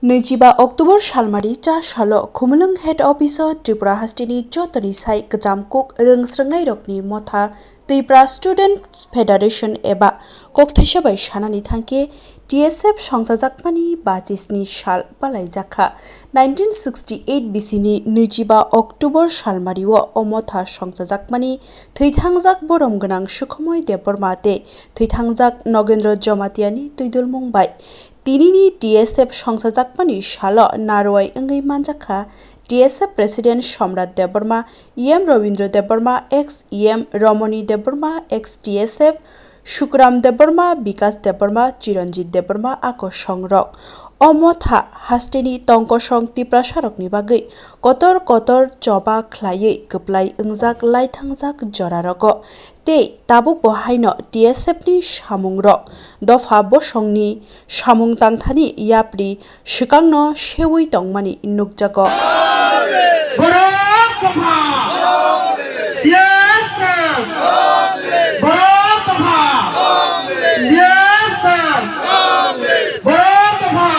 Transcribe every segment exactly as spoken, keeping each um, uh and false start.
Nwichiba October salmari cha salo Khumulwng Head Office o Tripura hasteni jotoni sai kwcham kuk rwngsrwngnairokni motha Tripura Students Federation eba kokthaisa bai sanani thangkhe T S F songchajakmani bachisni sal palaijakha. Nineteen sixty eight bisini nwichiba October salmario o motha songchajakmani thwithangjak borom gwnang Sukhumoi Debbarma tei thwithangjak Nogendra Jamatiani twidulmung bai. Tinini T S F songchajakmani salo narwai wngwi manjakha T S F President Somrat Debbarma, E M Rabindra Debbarma, ex E M Ramani Debbarma, ex T S F Sukuram Debbarma, Bikas Debbarma, Chiranjit Debbarma a kosongrok. O motha hasteni tongkosong Tiprasarokni bagwi kotor kotor choba khlaiwi kwplai wngjak laithangjak jorarogo. Tei tabukbo haino T S F ni samungrok dopha bosongni samung tangthani yapri swkangno seui tongmani nukjago. Borok topha! T S F! Borok topha! T S F! Borok topha!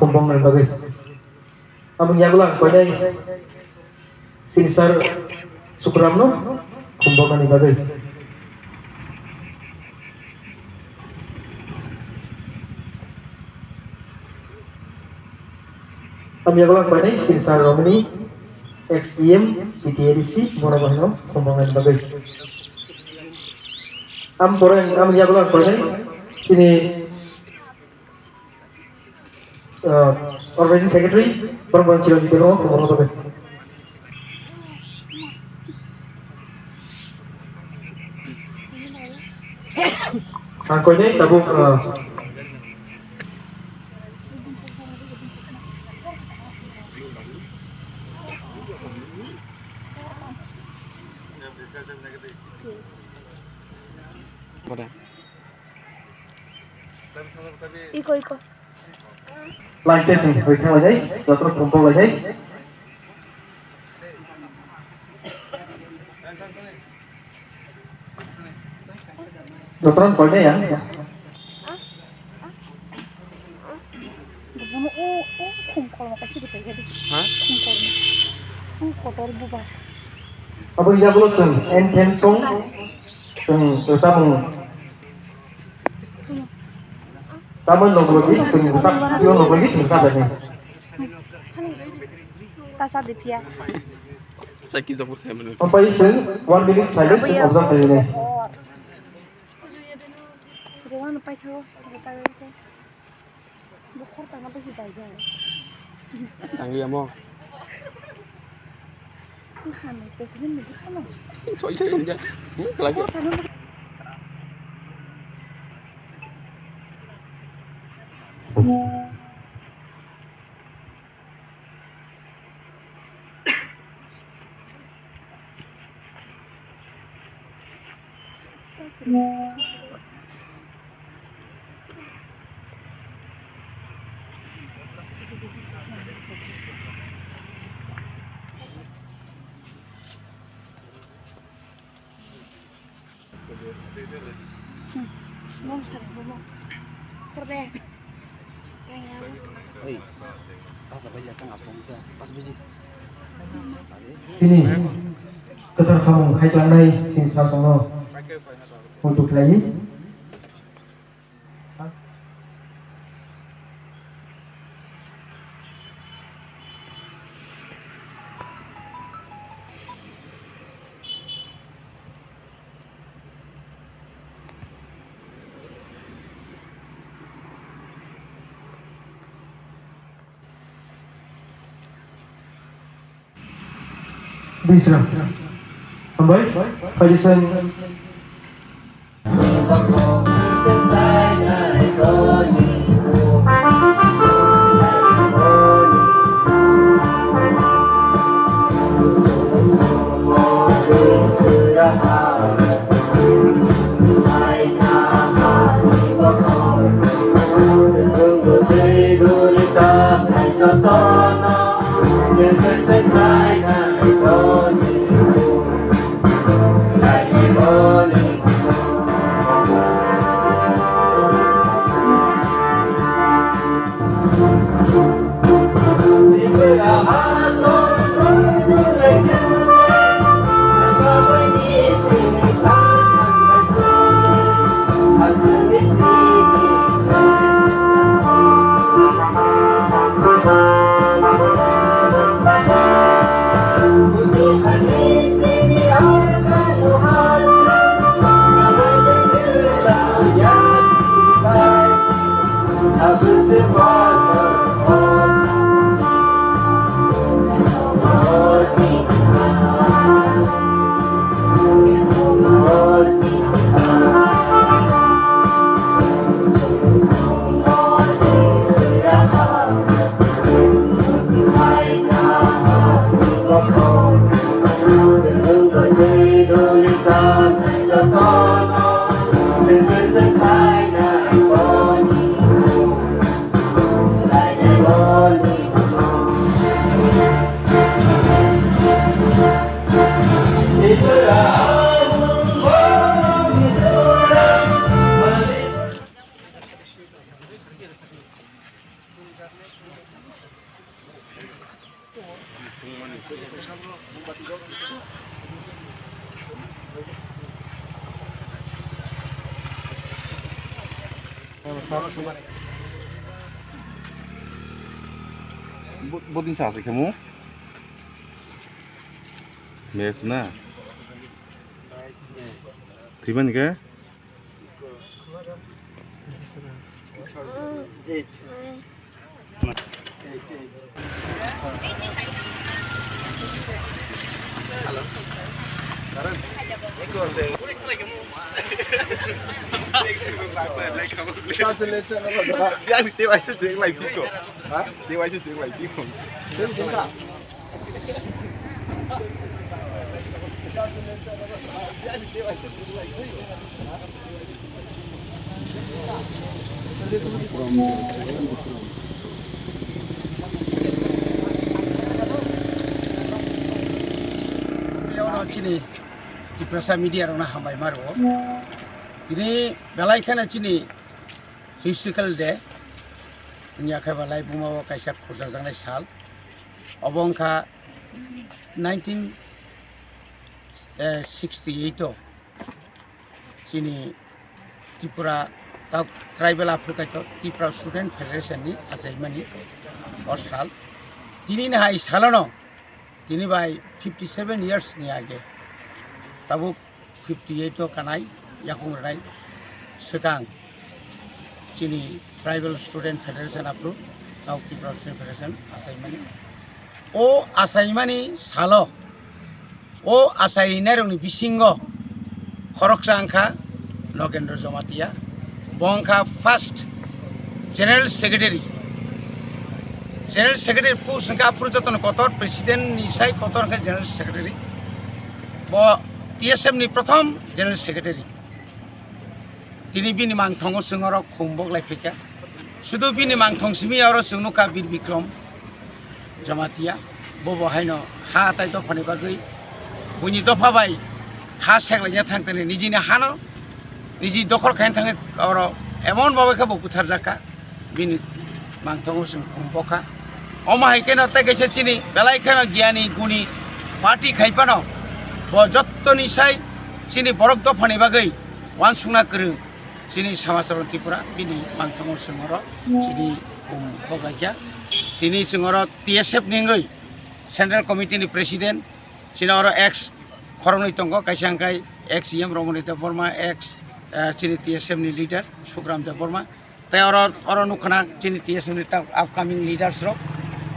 Khumbongnai bagwi. Aboni yagulo ang koinai sini sir Sukuramno khumbongnani bagwi. Aboni yagulo ang koinai sini sir Romani ex E M T T A D C borok baino khumbongnani bagwi. Am pore, am yagulo ang koinai sini, ah, organizing secretary, borok borok chiro jitero, borok borok. Ang koinai tabuk, ah, Iko, iko. Line test ni hoi thang lai, joto pumpo lai. Joto rok koi ya. Bono o, o khum kolma kaisa de paikha de. Ha? Khum kolma. Khum kotor bubar. Abo yagulo chwng anthem song, chwng rwchapmung. Tamo nokologi chwng rwchap, yo nokologi chwng rwchapmung. Ta sa de phiya. Sa ki jabo sai mano. Ampai chwng one minute silence chwng observe khainai. Rwano paithago, rwpa rwpa. Bukhar tangma tangsi baijak. Tangwi amo. Bukhano, president ni bukhano. Choi choi india. Hmm, kelagi. Bukhar tangma. Oi, basa bai ya tang apong ka, basa bai di. Sini kwthar samung khai tlangnai sini sasongno muitu khlaiwi. Bisra. Hambai. Phai di sen. Bo-, bodin sa se khamu. Mes na. Thwiban ke? Chini Tiprasa media rokno hambai ma rwo. Tini belai kheno chini historical day wngya khe belai buma o kaisa khurjajaknai sal. Obo wngkha nineteen sixty-eight o chini Tripura tak tribal aphuru kaitor Tripura Student Federation ni achaimani o sal. Tini ni hai salono tini bai fifty seven years ni age tabuk fifty eight o kanai yakung rwnai swkang chini Tribal Student Federation aphuru tau Tripura Student Federation achaimani. O achaimani salo, o achainairokni bisingo khoroksa wngkha Nogendra Jamatia, bo wngkha first General Secretary. General Secretary post wngkha aphuru jotono kotor, President ni sai kotor wngkha General Secretary. Bo T S F ni prothom General Secretary. Tini bini mangthongo chwng oro khum boklai phaikha. Sudu bini mangthong simi oro chwng nukha Bir Bikrom Jamatia. Bobo haino ha tai dophani bagwi buini dopha bai ha seklaina thangtani nijini hano niji dokhol khaina thangwi oro emon babai khe bo butharjakha. Bini mangthongo chwng khum bokha. Omo hai kheno tei kaisa chini belai kheno giyani guni party khai phano bo jottoni sai chini borok dophani bagwi uansukna kwrwng chini Samachron Tripura bini mangthongo chwng oro chini khum boklaikha. Tini chwng oro T S F ni wngwi Central Committee ni President chini oro ex khoroknwi tongo, kaisa hwnkhe ex E M Romani Debbarma, ex, eh, chini T S F ni leader Sukhram Debbarma. Tei oro, oro nukha na chini T S F ni ta-, upcoming leaders rok,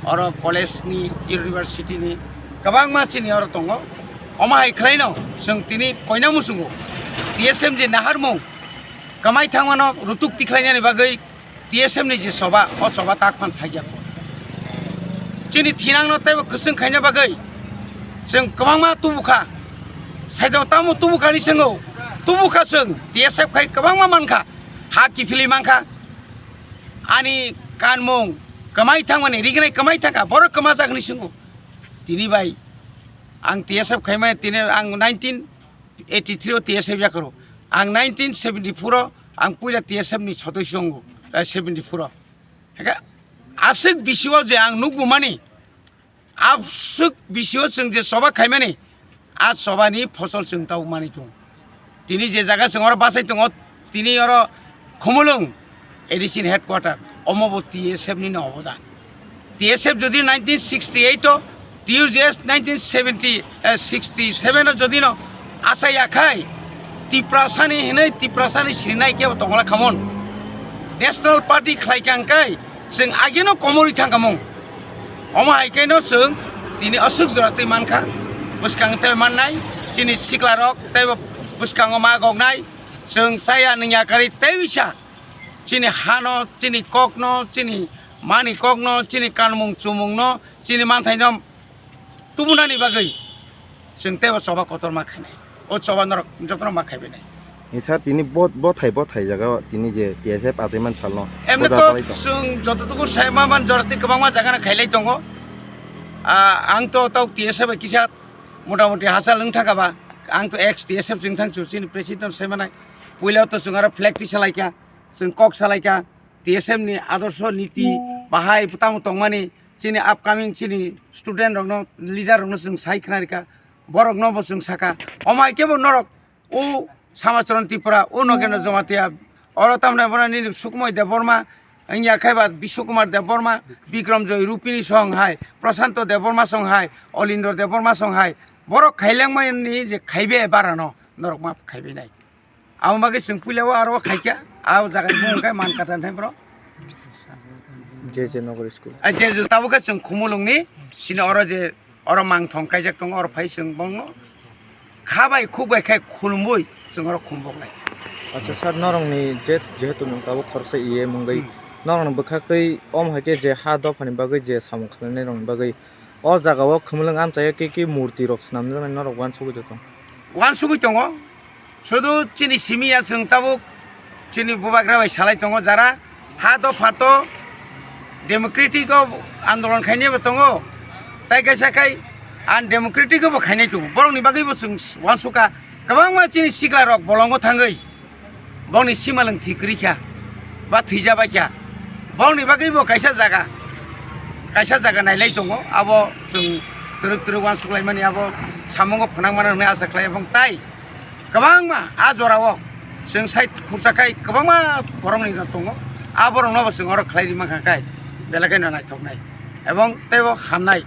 oro college ni, university ni kwbangma chini oro tongo. Omo hai khlaino chwng tini koina muchungo T S F je naharmung kwmai thangmano rutuk tikhlainani bagwi T S F ni je choba, o choba tak phan thaiya. Chini thinangno teibo kwchwng khaina bagwi chwng kwbangma tubukha. Saidong tamo tubukhani chwngo, tubukha chwng, T S F khai kwbangma mankha. Ha kiphilwi mankha, ani kanmung kwmai thangmani, rignai kwmai thangkha, borok kwmajak hinwi swngo. Tini bai ang T S F khaimani, tini ang nineteen eighty-three o T S F yakarw. Ang nineteen seventy-four o ang puila T S F ni sodosyo wngo, eh, seventy-four o. Hake aswk bisio je ang nukbumani, aswk bisio chwng je choba khaimani, a chobani phosol chwng tabuk manwi tongo. Tini je jaga chwng oro bachai tongo, tini oro Khumulwng A D C ni headquarter, omo bo T S F ni no obodan. T S F jodi nineteen sixty-eight o, T U J S nineteen seventy, eh, sixty-seven o jodi no achai ya khai, Tiprasani hinwi Tiprasani sirinai kebo tongla khamon. National Party khlai kang kai, chwng ageno komorwi thang kamung. Omo hai khe no chwng tini aswk jora twi mankha, bwskang tei mannai, chini sikla rok tei bo bwskango ma goknai, chwng chaya nungya kari tei bisa chini hano, chini kokno, chini mani kokno, chini kanmung chumungno, chini manthaino tubunani bagwi chwng teibo choba kotorma khainai. O choba norok jotono ma khaibainai. Ni sir, tini bo, bo thai, bo thai jaga o tini je T S F achaiman salno Emne boda to palai tong. Chwng jototuku sai ma man jorati kwbangma jaga na khailai tongo. Ah, ang to tau T S F bai kisa motamoti hachal wng thaka ba. Ang to ex T S F chwng thang chu chini president sai manai. Puila to chwng aro flag tisa lai kha, chwng kok salai kha. T S F ni adorsho niti bahai tamo tongmani chini upcoming chini student rokno, leader rokno chwng sai khna rikha, borokno bo chwng sakha. Omo hai khe bo norok o Samacharan Tripura, o Nogendra Jamatia, oro tamni bono nini Sukumoi Debbarma, wngya khe ba Biswakumar Debbarma, Bikram Joy Rupini song hai, Prashanto Debbarma song hai, Olindro Debbarma song hai, borok khailengmani je khaibe barano norok ma khaibe nai. Abo bagwi chwng puila o aro khaikha, a jaga ni bumung khe Mankata hinwi bro. J J Nagar School. A J J tabuk khe chwng Khumulwng ni sini oro je oro mangthong kaijak tongo, oro phai chwng bongno kha bai khuk bai khe khulumui chwng oro khumbok nai. Acha sir, norok ni je, jehetu nwng tabuk khoroksa E M wngwi, hmm, norok ni bwkhaktwi omo hai khe je ha dopha ni bagwi je samung khlainai rok ni bagwi o jaga o Khumulwng amchai o khe khe murti rok swnamjaknai norok uansugwi tong? Uansugwi tongo. Sudu chini simi ya chwng tabuk chini bubagra bai salai tongo, jara ha dopha to democratic o andolon khainai bo tongo, tai kaisa khai undemocratic o bo khainai tongo. Borok ni bagwi bo chwng uansukha, kwbangma chini sikla rok bolongo thangwi bongni simalwng thwi kwrwi kha ba thwija bai kha, bongni bagwi bo kaisa jaga, kaisa jaga nailai tongo, abo chwng twrwk twrwk uansuk laimani, abo samungo phwnang mano hwnwi asa khlai, ebong tai kwbangma a jorao chwng side khursa khai kwbangma borokni no tongo, a borokno bo chwng oro khlai ri mankha khai belai kheno naithoknai ebong teibo hamnai.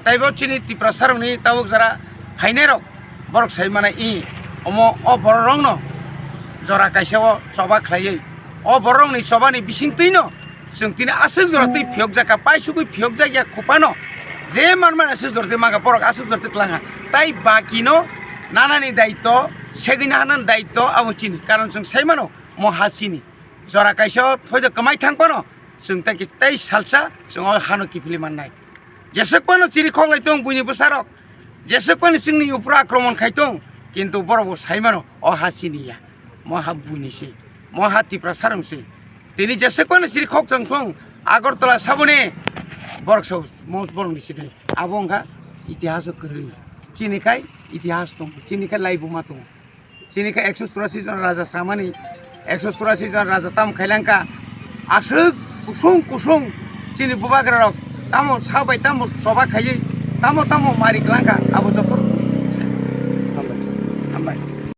Teibo chini Tiprasa rokni tabuk jora phainai rok borok sai mano i omo o borok rokno jora kaisa o choba khlaiwi o borok rokni chobani bisingtwino chwng tini aswk jora twi phiyokjak kha, paisugwi phiyokjak ya khupano je manmani aswk jora twi mankha, borok aswk jora twi twlang kha. Tai bakino nanani daitw, segwini hanani daitw abo chini, karon chwng sai mano mo ha chini. Jora kaisa o thoido kwmai thang phano chwng tei, tei salsa chwng o hano kiphilwi mannai. Jeswk phano chiri khok lai tong buini bwsarok, jeswk phano chwngni uphuru akromon khai tong, kintu borok bo sai mano o ha chini ya, mo ha buini se, mo ha Tiprasa rok se. Tini jeswk phano chiri khok chwng thung Agartala saboni borok so mo borok ni sini abo wngkha itihas o kwrwi. Chini khai itihas tong, chini khai laibuma tong. Chini khe ekso churasi jon raja samani, ekso churasi jon raja tamo khailangkha. Aswk kusung kusung chini bubagra rok tamo sa bai tamo choba khaiwi, tamo tamo mari kwlangkha, abo joto